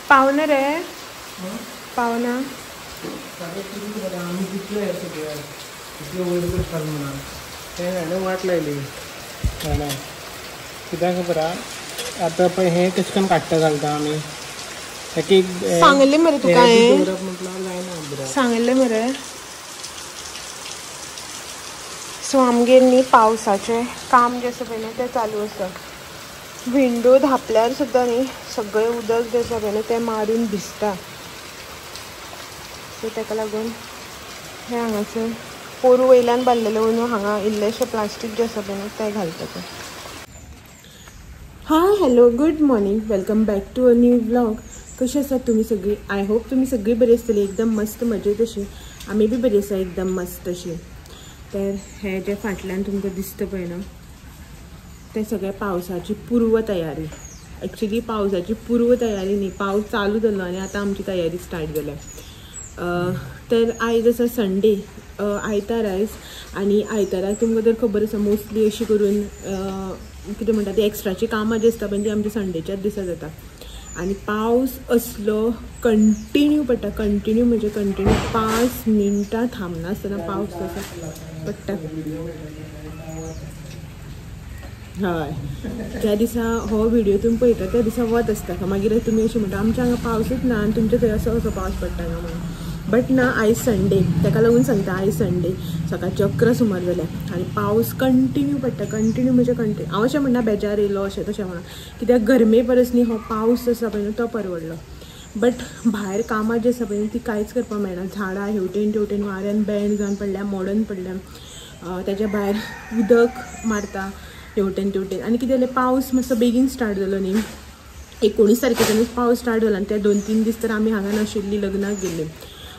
पावना रे पावना आमी कितले इतले वयर करता म्हणून तें हाणें वाट लायली जाणा कित्याक खबर आहा आतां पळय हें कशें करून काडटा घालता आमी एक सांगलें मरे तुका दवरप म्हटल्यार जायना सांगलें मरे. सो आमगेर न्ही पावसाचें काम जें आसा पळय न्हू तें चालू आसा. विंडो धांपल्यार सुद्दां न्ही सगळें उदक जें आसा पळय न्हू तें मारून भिजता. सो ताका लागून हें हांगासर पोरू वयल्यान बांदलेलें म्हणून हांगा इल्लेशें प्लास्टीक जें आसा पळय न्हू तें घालता तें. हां hello good morning, welcome back to a new vlog. कशी आसात तुमी सगळीं? I hope तुमी सगळीं बरी आसतली, एकदम मस्त मजेत अशी. आमी बी बरी आसा एकदम मस्त अशी. तर हे जे फाटल्यान तुमकां दिसता पळय न्हू तें सगळें पावसाची पूर्व तयारी. एक्चुली पावसाची पूर्व तयारी न्ही, पावस चालू जालो आनी आतां आमची तयारी स्टार्ट जाल्या. तर आयज आसा संडे, आयतार आयज. आनी आयताराक तुमकां तर खबर आसा मोस्टली अशी करून कितें म्हणटा ती एक्स्ट्राची कामां जी आसता पळय ती आमच्या संडेच्याच दिसा जाता. आनी पावस असलो कंटिन्यू पडटा, कंटिन्यू म्हणजे कंटिन्यू 5 मिनटां थांबनासतना पावस असो पडटा. हय, ज्या दिसा हो व्हिडिओ तुमी पळयता त्या दिसा वत आसता. मागीर तुमी अशें म्हणटा आमच्या हांगा पावसूच ना आनी तुमच्या थंय असो असो पावस पडटा काय म्हणून. बट ना, आयज संडे, ताका लागून सांगता आयज संडे सकाळचे 11 सुमार जाल्या आनी पावस कंटिन्यू पडटा, कंटिन्यू म्हणजे कंटिन्यू. हांव अशें म्हणना बेजार येयलो अशें तशें म्हणा, कित्याक गरमे परस न्ही हो पावस आसा पळय न्हू तो परवडलो. बट भायर कामां जी आसा पळय न्हू ती कांयच करपाक मेळना. झाडां हेवटेन तेवटेन वाऱ्यान बेंड जावन पडल्या, मोडन पडल्या. ताच्या भायर उदक मारता हेवटेन तेवटेन. आनी कितें जालें, पावस मातसो बेगीन स्टार्ट जालो न्ही, 19 तारखेच्यानूच पावस स्टार्ट जालो. आनी ते 2-3 दीस तर आमी हांगा नाशिल्ली, लग्नाक गेल्ली.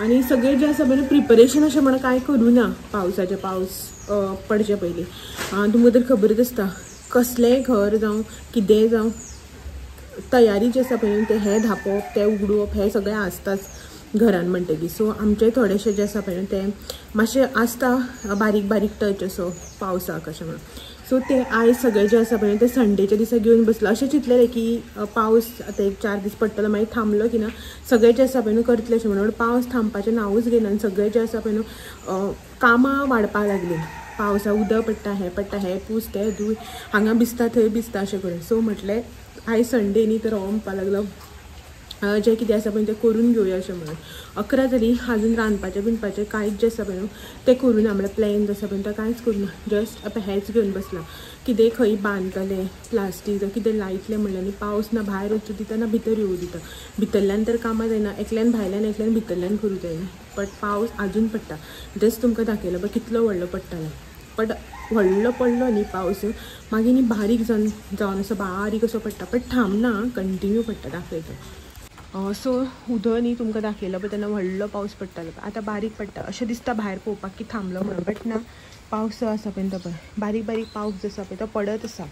आनी सगळें जें आसा पळय प्रिपरेशन अशें म्हणून कांय करूं ना पावसाचें. पावस पडचे पयलीं तुमकां तर खबरच आसता कसलेंय घर जावं कितेंय जावं तयारी जी आसा पळय तें हें धांपप तें उगडुवप हें सगळें आसताच घरान म्हणटकीर. सो आमचें थोडेशें जें आसा पळय तें मातशें आसता बारीक बारीक टच असो पावसाक अशें म्हणून. सो तें आयज सगळें जें आसा पळय तें संडेच्या दिसा घेवन बसलां. अशें चिंतलेलें की पावस आतां एक 4 दीस पडटलो मागीर थांबलो की ना सगळें जें आसा पळय न्हू करतलें अशें म्हणून. पावस थांबपाचें नांवूच घेयना आनी सगळें जें आसा पळय न्हू कामां वाडपाक लागलीं. पावसा उदक पडटा, हें पडटा, हें पूस तें धूय, हांगा भिजता थंय भिजता अशें करून. सो म्हटलें आयज संडे न्ही तर हो म्हणपाक लागलो जें कितें आसा पळय तें करून घेवया अशें म्हणून. 11 जालीं, अजून रांदपाचें बिनपाचें कांयच जें आसा पळय न्हू तें करूं ना. म्हळ्यार प्लॅन जो आसा पळय तो कांयच करूं ना, जस्ट आतां हेंच घेवन बसलां. कितें खंय बांदतलें प्लास्टीक जावं कितें लायतलें म्हणल्यार न्ही पावस ना भायर वचूं दिता ना भितर येवं दिता. भितरल्यान तर कामां जायना, एकल्यान भायल्यान एकल्यान भितरल्यान करूं जायना. बट पावस आजून पडटा. जस्ट तुमकां दाखयलो पळय कितलो व्हडलो पडटालो. बट व्हडलो पडलो न्ही पावस मागीर न्ही बारीक जावन जावन असो बारीक असो पडटा, बट थांबना, कंटिन्यू पडटा. दाखयता. सो उदक न्ही तुमकां दाखयलो पळय तेन्ना व्हडलो पावस पडटालो, आतां बारीक पडटा. अशें दिसता भायर पळोवपाक की थांबलो म्हणून, बट ना, पावस आसा पळय तो पळय बारीक बारीक पावस जो आसा पळय तो पडत आसा.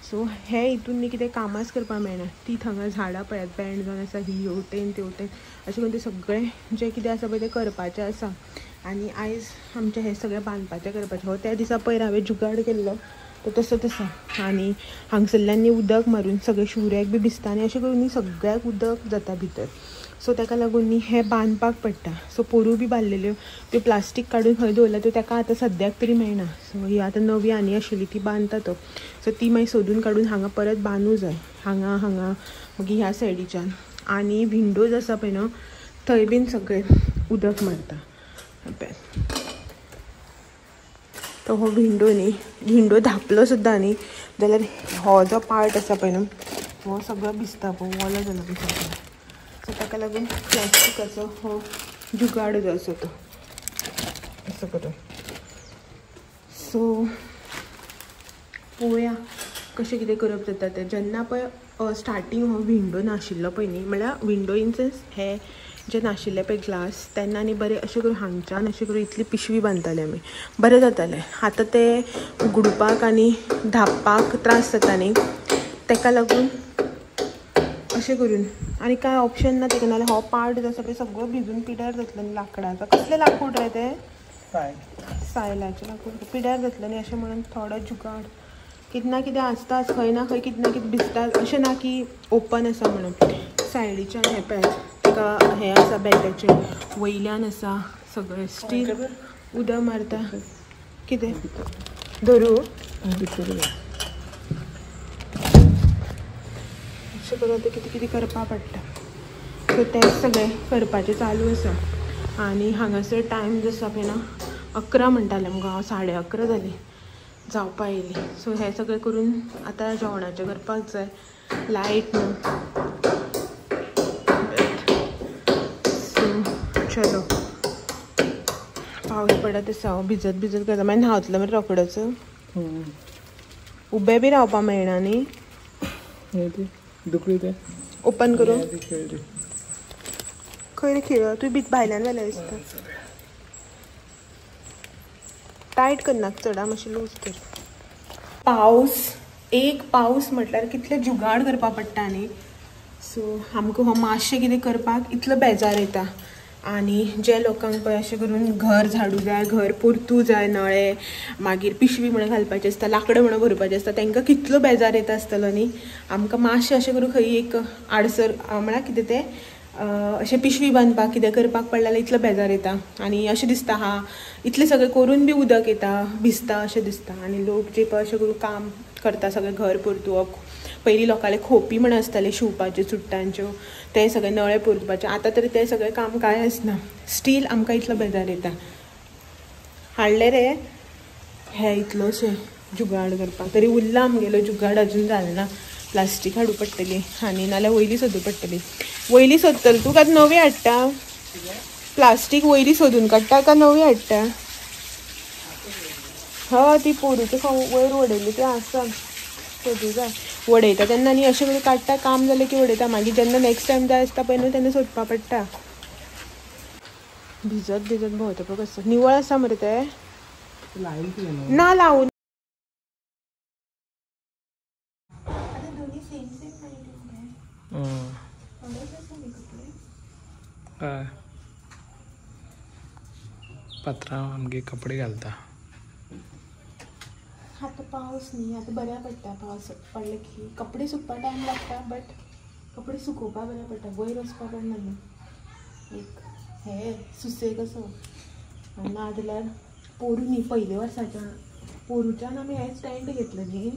सो हे हितून न्ही कितें कामांच करपाक मेळना. ती थंगा झाडां पळयात बेंड जावन आसा, ही हेवटेन तेवटेन अशें करून तें सगळें जें कितें आसा पळय तें करपाचें आसा. आनी आयज आमचें हें सगळें बांदपाचें करपाचें. हो त्या दिसा पयर हांवें जुगाड केल्लो तो तसोच आसा. आनी हांगसरल्यान न्ही उदक मारून सगळें शिवऱ्याक बी भिजता आनी अशें करून न्ही सगळ्याक उदक जाता भितर. सो ताका लागून न्ही हें बांदपाक पडटा. सो पोरूं बी बांदलेल्यो त्यो प्लास्टीक काडून खंय दवरल्या त्यो ताका आतां सद्याक तरी मेळना. सो ही आतां नवी आनी आशिल्ली ती बांदता तो. सो ती मागीर सोदून काडून हांगा परत बांदूं जाय, हांगा हांगा मागीर ह्या सायडीच्यान. आनी विंडोज आसा पळय न्हू थंय बीन सगळें उदक मारता. तो हो विंडो न्ही, विंडो धांपलो सुद्दां न्ही जाल्यार हो जो पार्ट आसा पळय न्हू हो सगळो भिजता, पळय ओलो जालो पळय सगळो. सो ताका लागून प्लास्टिकाचो हो जुगाड जो आसा तो असो करून. सो पळोवया कशें कितें करप जाता तें. जेन्ना पळय स्टार्टींग हो विंडो नाशिल्लो पळय न्ही, म्हळ्यार विंडो इन सेन्स हे जे नाशिल्ले पळय ग्लास, तेन्ना न्ही बरें अशें करून हांगच्यान अशें करून इतली पिशवी बांदताले आमी, बरें जातालें. आतां तें उगडुपाक आनी धांपपाक त्रास जाता न्ही, ताका लागून अशें करून. आनी कांय ऑप्शन ना तेका, नाल्यार हो पार्ट जो आसा पळय सगळो भिजून पिड्यार जातलो न्ही. लांकडाचो कसलें लांकूड रे तें, सायलाचें लांकूड पिड्यार जातलें न्ही. अशें म्हणून थोडो जुगाड कितें ना कितें आसताच, खंय ना खंय कितें ना कितें भिजता, अशें ना की ओपन आसा म्हणून. सायडीच्यान हें पळय ताका हें आसा बेटाचें वयल्यान आसा सगळें स्टील उदक मारता. कितें धरू अशें करून आतां कितें कितें करपाक पडटा. सो तें सगळें करपाचें चालू आसा. आनी हांगासर टायम जो आसा पळय ना 11 म्हणटालें मुगो हांव, 11:30 जालीं जावपा येयली. सो हें सगळें करून आतां जेवणाचें करपाक जाय. लायट ना. सो चलो पावस पडत आसा, हांव भिजत भिजत करता. मागीर न्हांवतलो मागीर रोकडोच उबें बी रावपा मेळना न्ही. ओपन करूं खंय रे खिळ तूं बी भायल्यान व्हेल्या दिसता. टायट करनाका चड मातशें लूज कर. पावस एक पावस म्हटल्यार कितले जुगाड करपा पडटा न्ही. सो आमकां हो मातशें कितें करपाक इतलो बेजार येता. आनी जे लोकांक पळय अशें करून घर झाडू जाय, घर परतू जाय, नळे मागीर पिशवी म्हणून घालपाची आसता, लाकडां म्हणून भरपाचें आसता, तांकां कितलो बेजार येता आसतलो न्ही. आमकां मातशें अशें करून खंय एक आडसर म्हळ्यार कितें तें अशें पिशवी बांदपाक कितें करपाक पडलें जाल्यार इतलो बेजार येता. आनी अशें दिसता हा इतलें सगळें करून बी उदक येता भिजता अशें दिसता. आनी लोक जे पळय अशें करून काम करता सगळें घर परतुवप, पयलीं लोकांले खोपी म्हण आसताले शिंवपाच्यो चुट्टांच्यो, ते सगळे नळे परतुपाचे, आतां तरी तें सगळें काम कांय आसना. स्टील आमकां इतलो बेजार येता. हाडलें रे हें इतलोशें जुगाड करपाक तरी उरला आमगेलो जुगाड अजून जालें ना. प्लास्टीक हाडूं पडटली आनी नाल्यार वयली सोदूं पडटली. वयली सोदतलो तूं काय नवी हाडटा? प्लास्टीक वयली सोदून काडटा काय नवी हाडटा? हय ती पोरूचे वयर वडयली ती आसा सोदूं जाय. वडयता तेन्ना न्ही अशें करून काडटा, काम जालें की वडयता, मागीर जेन्ना नेक्स्ट टायम जाय आसता पळय न्हू तेन्ना सोदपा पडटा. भिजत भिजत भोंवता पळय कसो निवळ आसा मरे ते ना लावून. पत्रां आमगे कपडे घालता. आतां पावस न्ही आतां बऱ्या पडटा. पावस पडले की कपडे सुकपा टायम लागता, बट कपडे सुकोवपा बऱ्या पडटा, वयर वचपा पडना न्ही. एक हे सुसेग असो ना जाल्यार पोरू न्ही पयले वर्साच्यान पोरूच्यान आमी हे स्टँड घेतले न्ही,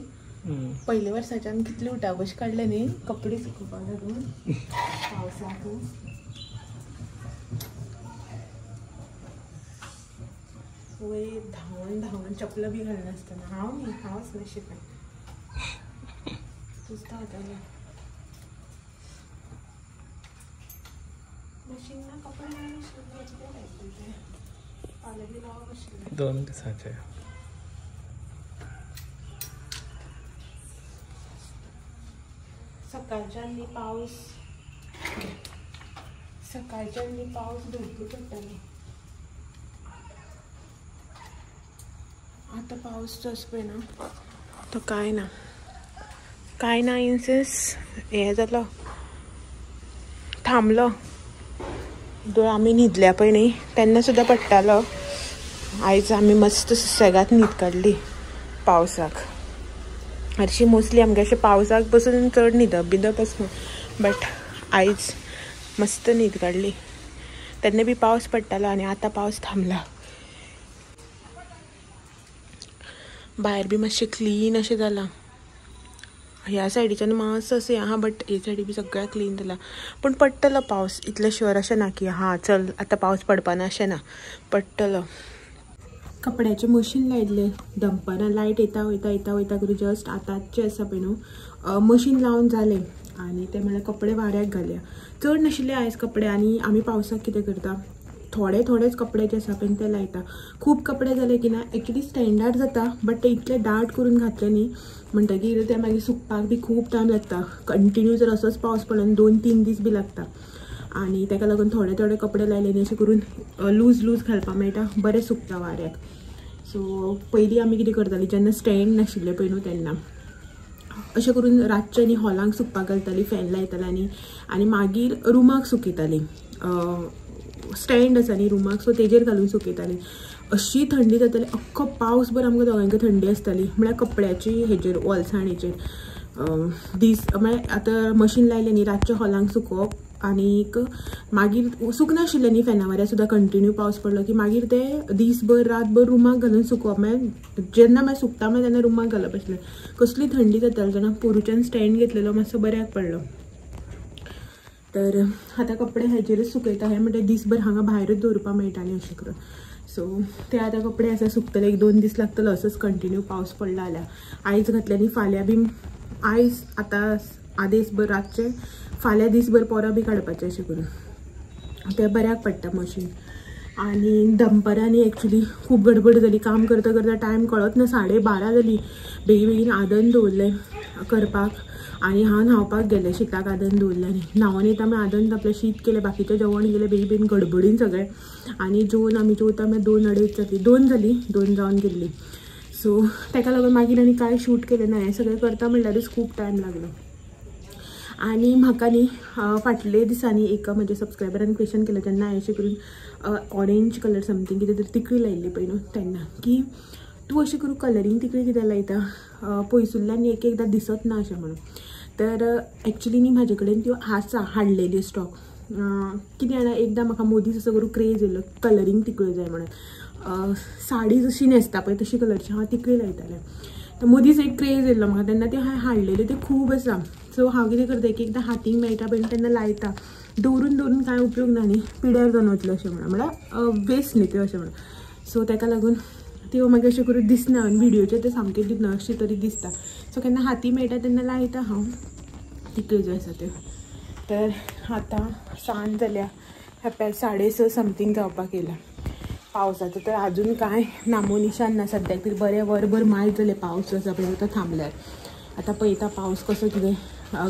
पयले वर्साच्यान कितले उठाबश काडले न्ही कपडे सुकोवपाक लागून पावसाक. वयर धांवन धांवन चपलां बी घालनासतना हांव न्ही हांवच नशिबान तूच धांवतालें. मशीन ना कपडे घालून फाल्यां बी लावप आशिल्लें 2 दिसांचे. सकाळच्यान न्ही पावस, सकाळच्यान न्ही पावस भरपूर पडटालो. आतां पावस जो आसा पळय ना तो कांय ना, कांय ना इन सेन्स हें जालो थांबलो. आमी न्हिदल्या पळय न्ही तेन्ना सुद्दां पडटालो. आयज आमी मस्त सुसेगाद न्हीद काडली पावसाक. हरशीं मोस्टली आमगे अशें पावसाक बसून चड न्हिदप बिदप आसना, बट आयज मस्त न्हीद काडली. तेन्ना बी पावस पडटालो आनी आतां पावस थांबला. भायर बी मातशें क्लीन अशें जालां. ह्या सायडीच्यान मातसो अशें आहा, बट हे सायडी बी सगळ्याक क्लीन जाला. पूण पडटलो पावस इतलें शुअर अशें ना की हां चल आतां पावस पडपाना अशें ना, पडटलो. कपड्याचें मशीन लायिल्लें दनपारां लायट येता वयता येता वयता करून जस्ट आतांचें आसा पळय न्हू मशीन लावन जालें. आनी तें म्हळ्यार कपडे वाऱ्याक घालया. चड नाशिल्ले आयज कपडे. आनी आमी पावसाक कितें करता, थोडे थोडेच कपडे जे आसा पळय ते लायता. खूब कपडे जाले की ना एक्चुली स्टँडर्ड जाता, बट ते इतले दाट करून घातले न्ही म्हणटकीर ते मागीर सुकपाक बी खूब टायम लागता. कंटिन्यू जर असोच पावस पडलो 2-3 दीस बी लागता. आनी ताका लागून थोडे थोडे कपडे लायले न्ही अशें करून लूज लूज घालपाक मेळटा, बरें सुकता वाऱ्याक. सो पयलीं आमी कितें करतालीं जेन्ना स्टँड नाशिल्लें पळय न्हू तेन्ना अशें करून रातचें न्ही हॉलांक सुकपाक घालतालीं, फॅन लायतालीं आनी मागीर रुमाक सुकयतालीं. स्टँड आसा न्ही रुमाक, सो तेजेर घालून सुकयतालीं. अशी थंडी जाताली अख्खो पावस भर आमकां दोगांक थंडी आसताली, म्हळ्यार कपड्याची हेजेर ओलसाणेचेर. दीस म्हळ्यार आतां मशीन लायलें न्ही रातच्या हॉलांक सुकोवप आनीक मागीर सुकनाशिल्लें न्ही फेना वाऱ्यार सुद्दां कंटिन्यू पावस पडलो की मागीर ते दीसभर रातभर रुमाक घालून सुकोवप. मागीर जेन्ना मागीर सुकता मागीर तेन्ना रुमाक घालप आसलें. कसली थंडी जाताली जाणा. पोरूच्यान स्टँड घेतलेलो मातसो बऱ्याक पडलो. तर आतां कपडे हेजेरच सुकयता हे म्हणटा दीसभर हांगा भायरच दवरपाक मेळटा न्ही अशें करून. सो ते आतां कपडे आसा सुकतले, एक 2 दीस लागतलो असोच कंटिन्यू पावस पडला जाल्यार. आयज घातले न्ही फाल्यां बी आयज आतां आदेसभर रातचे फाल्यां दीसभर पोरां बी काडपाचें अशें करून ते बऱ्याक पडटा मशीन. आनी दनपरांनी एक्चुली खूब गडबड जाली, काम करता करता टायम कळत ना, 12:30 जाली. बेगीन बेगीन आदन दवरलें करपाक आनी हांव न्हांवपाक गेलें. शिताक आदन दवरलें आनी न्हांवन येता मागीर आदन आपलें शीत केलें, बाकीचें जेवण केलें बेगीन बेगीन गडबडीन सगळें. आनी जेवन आमी जेवता मागीर 2 अडेच जाली, 2 जाली, 2 जावन गेल्ली. सो ताका लागून मागीर आनी कांय शूट केलें ना. हें सगळें करता म्हणल्यारूच खूब टायम लागलो. आनी म्हाका न्ही फाटले दिसांनी एका म्हज्या सबस्क्रायबरान क्वेश्चन केलें तेन्ना हांवें अशें करून ऑरेंज कलर समथींग कितें तरी तिकळी लायिल्ली पळय न्हू तेन्ना की तूं अशें करून कलरींग तिकळी कित्याक लायता, पयसुल्ल्यान एक एकदां दिसत ना अशें म्हणून. तर एक्चुली न्ही म्हाजे कडेन त्यो आसा हाडलेल्यो स्टॉक. कितें जाणा एकदां म्हाका मोदीच असो करून क्रेज येयलो कलरींग तिकळ्यो जाय म्हणून. साडी जशी न्हेसता पळय तशी कलरची हांव तिकळी लायतालें. तर मदींच एक क्रेज येयल्लो म्हाका तेन्ना त्यो हांवें हाडलेल्यो त्यो खूब आसा. सो हांव कितें करता एक एकदां हातीक मेळटा पळय तेन्ना लायता, दवरून दवरून कांय उपयोग ना न्ही, पिड्यार जावन वतलें अशें म्हणून, म्हळ्यार वेस्ट न्ही त्यो अशें म्हणून. सो ताका लागून त्यो मागीर अशें करून दिसना आनी व्हिडियोचेर ते सामकें दिसना अशें तरी दिसता. सो केन्ना हाती मेळटा तेन्ना लायता हांव तिकल्यो ज्यो आसा त्यो. तर आतां सांज जाल्या, 6:30 समथींग जावपाक येयला. पावसाचो तर अजून कांय नामोनिशान ना सद्याक तरी. बरें वरभर मायज जालें पावस आसा पळय तो थांबल्यार. आतां पळयता पावस कसो कितें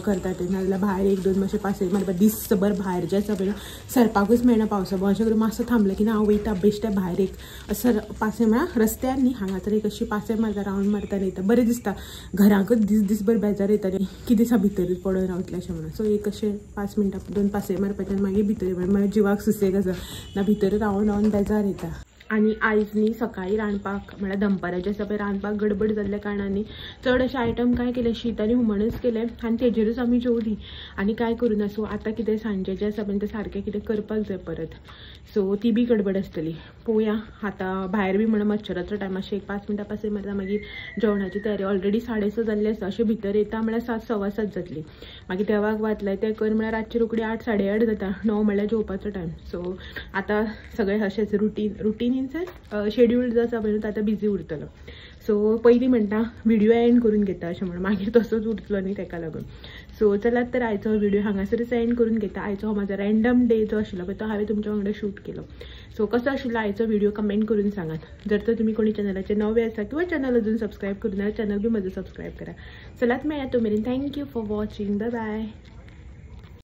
करता ते, नाजाल्यार भायर 1-2 मातशें पासय मारपा. दीसभर भायर जें आसा पळय सरपाकूच मेळना पावसा. अशें करून मातसो थांबलें की ना हांव वयता बेश्टें भायर एक सर पासय म्हळ्यार रस्त्यार न्ही हांगा तर एक अशी पासय मारता, रावंड मारता आनी येता, बरें दिसता. घराकच दीस दीसभर बेजार येता न्ही कितें दिसा भितरूच पडून रावतलें अशें म्हणून. सो एक अशें 5 मिनटां 2 पासय मारपाचें आनी मागीर भितर मागीर जिवाक सुसेग आसा ना, भितर रावन रावन बेजार येता. आनी आयज न्ही सकाळीं रांदपाक म्हळ्यार दनपाराचें आसा पळय रांदपाक गडबड जाल्ल्या कारणान न्ही चड अशें आयटम कांय केलें, शीत आनी हुमणच केलें आनी तेजेरूच आमी जेवलीं आनी कांय करूं ना. सो आतां कितें सांजेचें आसा पळय तें सारकें कितें करपाक जाय परत. सो ती बी गडबड आसतली. पळोवया आतां भायर बी म्हणून मच्छराचो टायम अशें एक 5 मिनटां पासय मारता, मागीर जेवणाची तयारी. ऑलरेडी 6:30 जाल्ली आसा, अशें भितर येता म्हळ्यार 7 सव्वा 7 जातली. मागीर देवाक वातलें तें कर म्हळ्यार रातची रोखडी 8 साडे 8 जाता, 9 म्हळ्यार जेवपाचो टायम. सो आतां सगळें अशेंच रुटीन इन सेन्स शेड्यूल जो आसा पळय तो आतां बिजी उरतलो. सो पयलीं म्हणटा व्हिडियो एंड करून घेता अशें म्हणून, मागीर तसोच उरतलो न्ही तेका लागून. सो चलात तर आयचो व्हिडियो हांगासरच एंड करून घेता. आयचो हो म्हाजो रँडम डे जो आशिल्लो पळय तो हांवें तुमच्या वांगडा शूट केलो. सो कसो आशिल्लो आयचो व्हिडियो कमेंट करून सांगात. जर तर तुमी कोणी चॅनलाचेर नवे आसा किंवा चॅनल अजून सबस्क्रायब करूं ना, चॅनल बी म्हजो सबस्क्रायब करा. चलात मेळया तो मेरेन. Thank you for watching. Bye bye.